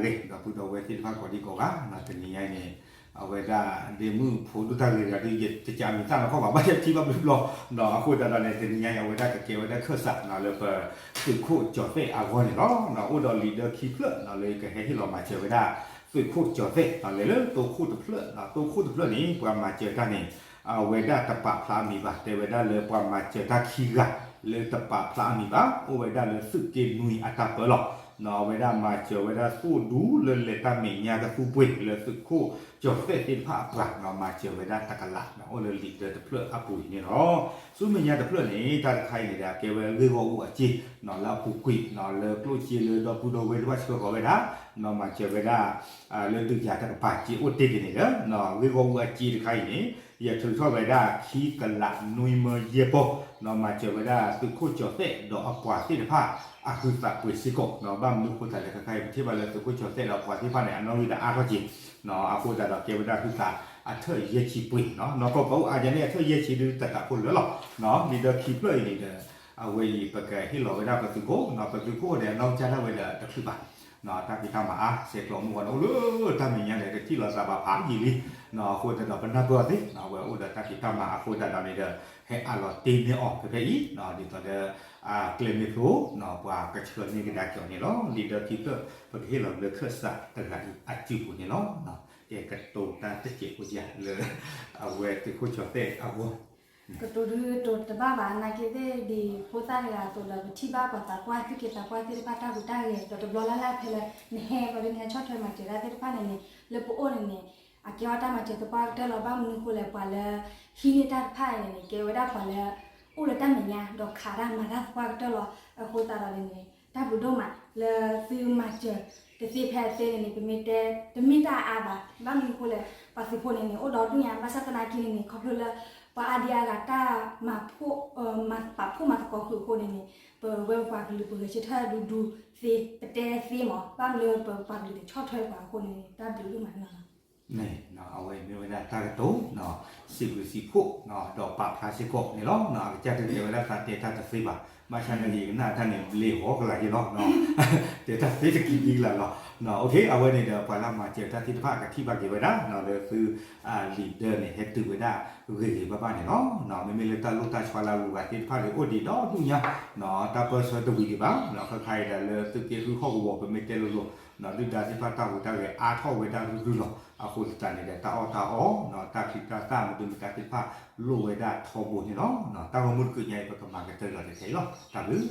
ဂ့ၤ ဒီပုၢ်ဒီဝဲၢ်သ့ၣ်တဖၣ်ကိးဒံကိးဂၤ တနံၤညါအံၤန့ၣ် အဝဲဒၣ်ဒ့မုၣ်ဖိဒိၣ်တၢ်ဂ့ၤတဂၤဒ်ယတကးမံၤသၣ်နီၢ်ကီၢ်ဘၣ် ဘၣ်ယထံၣ်ဘၣ်ဘျုးဘျီ ဒီးအဃိသတးဒီးန့ၣ် တနံၤညါအံၤ အဝဲဒၣ်ကကဲဝဲဒၣ်ခၢၣ်စးလၢပသုးခိၣ်ကၠီၤသဲၣ်အဂီၢ်န့ၣ်လီၤ. အိၣ်ဒီးလံာ်ဒၢခံဖျၢၣ်လၢကဟဲဟ့ၣ်လီၤမၤစၢၤဝဲဒၣ် သုးခိၣ်ကၠီၤသဲၣ် လဲၤလၢတိခိၣ်တဖျၢၣ် တိခိၣ်တဖျၢၣ်န့ၣ် ပှၤမၤစၢၤတၢ်န့ၣ် အဝဲဒၣ်တပာ်ဖျါအမံၤဘၣ် တဲဝဲဒၣ်လၢပှၤမၤစၢၤတၢ်ခံဂၤ လၢတပာ်ဖျါအမံၤဘၣ် အိၣ်ဝဲဒၣ်လၢသုးက့နွံအတၢ်ပၢလီၤ. အဝဲဒၣ်မၤစၢၤဝဲဒၣ်သိၣ်ဒူလၢလဲၤတၢ်မဲာ်ညါကသူပှ့ၤ လၢသုးခိၣ်ကၠီၤသဲၣ်သ့ၣ်တဖၣ်အပှၤ မၤစၢၤဝဲဒၣ်တကလး အိၣ်လၢလံာ်ဒၢတဖျၢၣ်အပူၤအံၤန့ၣ်လီၤ. ဆူမဲာ်ညါတဖျၢၣ်န့ၣ် တၢ်တခါအံၤန့ၣ်ဒီး ကဲဝဲဂ့ၢ်ဂီၢ်အူအစ့ လၢအပူၤကွံာ် လၢကျိၣ်စ့လၢဒီပုၢ်ဒီဝဲၢ်တဖၣ်ဆှၢဃီၤဝဲဒၣ် မၤစၢၤဝဲဒၣ် လၢဒုးယၤတကပၤစ့အိၣ်တ့ၢ်က့ၤန့ၣ်ဒီး ဂ့ၢ်ဂီၢ်အူအစ့တခါအံၤန့ၣ် ယထုးထီၣ်ဝဲဒၣ်ခံကလးနွံမၢယဲၢ်ပီၢ် မၤစၢၤဝဲဒၣ်သုးခိၣ်ကၠီၤသဲၣ်ဒီးအပှၤသ့ၣ်တဖၣ်အဟုသးပှ့ၤစ့ၢ်ကီး ဘၣ်မနုၤအဃိသတးလဲၣ် ခဲခါအံၤ ပထံၣ်ဘၣ်လၢသုးခိၣ်ကၠီၤသဲၣ်ဒီးအပှၤသ့ၣ်တဖၣ်န့ၣ် အနီၣ်ဂံၢ်ဒီးအါထီၣ်က့ၤ အဃိသတးဒီးကဲဝဲဒၣ်ဟုသးအထၢၣ်ယဲၢ်ဆံပှ့ၤ နီၢ်ကီၢ်ပှၤအိၣ်အါယၤန့ၣ် အထၢၣ်ယဲၢ်ဆံဒုးတၢ်တၢ်ဖိလၢာ်လီၤ. လံာ်ဒၢခံဖျၢၣ်အံၤန့ၣ်ဒီး အဝဲအံၤ ပကဟ့ၣ်လီၤဝဲဒၣ်ပသုးခိၣ် ပသုးခိၣ်ဒီးအနီၢ်ကစၢ်ဒၣ်ဝဲဒီးတချုးဘၣ် တၢ်ဖံးတၢ်မၤအါ ဆဲးကျိးမုၢ်ဂီၤန့ၣ် အိၣ်လၢတၢ်မဲာ်ညါဒီး တထံၣ်လိာ်သးဘၣ်ဖးယံာ်လံ အဃိသတးဒီး ပနၢ်ပၢၢ်အီၤသ့ အဝဲအိၣ်ဒီးတၢ်ဖံးတၢ်မၤအဃိသတးဒီးန့ၣ်ဒီး ဟဲအးလီၤတ့ၢ်န့ၢ်အီၤဖဲဖဲအံၤ ဒ်သိးဒီး ကျဲမ့ၢ်ဖျိ ပှၤကဆှၢန့ၢ်ကဒါက့ၤအီၤန့ၣ်လီၤ. လံာ်ဒၢခံဖျၢၣ် ပကဟ့ၣ်လီၤလၢခၢၣ်စးတဂၤအံၤအစုပူၤန့ၣ်လီၤ. ကဲကတိၤတၢ်တစဲးဖိယၤလၢ အဝဲသုးခိၣ်ကၠီၤသဲၣ်အဂီၢ် ကတိၤဒုးတိၤတဘၣ်ဘၣ် နာ်က့သ့ၣ်ဒ်ဖိသၣ်တဂၤအသိးဒီး ပထံၣ်ဘၣ်ပှၤသးပှၢ် သုးက့သးပှၢ်သ့ၣ်တဖၣ်တၢ်ဟူးတၢ်ဂဲၤ ဒီးတဘျီလၢ်လၢ်ဖဲလၢ နဟဲဘၣ်ဒီးနဟဲဆီၣ်ထွဲမၤစၢၤတၢ်သ့ၣ်တဖၣ်န့ၣ်န့ၣ် လၢပအိၣ်န့ၣ်န့ၣ် အကဲအီၣ်တၢ်မၤစၢၤသပှၢ်ကတၢၢ်လီၤ. ဘၣ်မနုၤအဃိလဲၣ် ပှၤလၢ ဟံးန့ၢ်တၢ်တဖၣ်အံၤန့ၣ်န့ၣ် ကဲဝဲဒၣ်ပှၤလၢ အိၣ်လၢတၢ်မဲာ်ညါ ဒီးခးတၢ်မၤတၢ်သပှၢ်ကတၢၢ်လီၤ. အဃိသတးဒီးန့ၣ်န့ၣ် တၢ်ဘျုးဒိၣ်မး လၢသုမၤစၢၤတသ့ဖဲအသ့န့ၣ်န့ၣ် ပမ့ၢ်တဲ တမ့ၢ်တၢ်အါဘၣ်. ဘၣ်မနုၤအဃိလဲၣ် ပှၤသုးဖိန့ၣ်န့ၣ် အိၣ်ဒီးဒူၣ်ညါ ဘၣ်ဆၣ်သနာ်က့န့ၣ်န့ၣ် ခီဖျိလၢ ပှၤအါဒံအါဂၤတၢ်မၤဖှိၣ် မၤပာ်ဖှိၣ်မၤသကိးဃုာ်အဃိန့ၣ်န့ၣ် ပဝဲပပှၤကလုာ်ပဂဲၤဆၢထၢၣ်ဒူဒူသ့ ပတဲသ့မး ဘၣ်မနုၤလၢပပှၤကလုာ်န့ၣ် ဆီၣ်ထွဲပှၤအဃိန့ၣ် တၢ်ဘျုးဒိၣ်မးန့ၣ်လီၤ. အဝဲမ့ၢ်ဝဲဒၣ်တၢ်ကတိၤ စံးဘျုးစံးဖှိၣ် ဒီးပာ်ဖျါစ့ၢ်ကီးန့ၣ်လီၤ. အကစၢ်တတဲဝဲဒၣ်သးတဲတၢ်တသ့ဘၣ်. ဘၣ်ဆၣ်န့ၣ် ယကနၣ်တၢ်န့ၣ် ဘျ့ဟီကလာ်ယ့လီၤ. တဲတၢ်သ့တကံးဒ်ကလာ်လီၤ. အဝဲန့ၣ်ဒီး ပှၤလၢမၤစၢၤတၢ်သ့ၣ်တဖၣ်ကထံၣ်ဘၣ်က့ၤဝဲဒၣ် လၢသု လံာ်ဒၢန့ၣ် ဟဲတုၤဝဲဒၣ်ဂ့ၤဂ့ၤဘၣ်ဘၣ်န့ၣ်လီၤ. မ့မ့ၢ်လၢတၢ်လိၣ်တၢ်ဆီလၢအဂုၤအဂၤသ့ၣ်တဖၣ်န့ၣ် အိၣ်ဒံးဒီဒူၣ်ညါ တၢ်ပၢၢ်ဆၢတဝံၤဒံးဘၣ်. ခဲခါအံၤဒီးလၢသုးက့ဃုဟီၣ်ကဝီၤ ပမ့ၢ်တဲလိၤလိၤ ဒုၣ်ဒါသ့ၣ်တဖၣ်တၢ်ဟူးတၢ်ဂဲၤအါထီၣ်ဝဲဒၣ်ရုၢ်ရုၢ်လီၤ. အဃိသတးန့ၣ်ဒီး တၢ်အီၣ်တၢ်အီ တၢ်ချံတၢ်သၣ်မဒုမတၤသ့ၣ်တဖၣ် လိၣ်ဝဲဒၣ်ထီဘိန့ၣ်လီၤ. တၢ်ဂီၤမူတကုးညါအံၤ ပကမၤကတၢၢ်လီၤတထဲအံၤလီၤ. တၢ်ဘျုး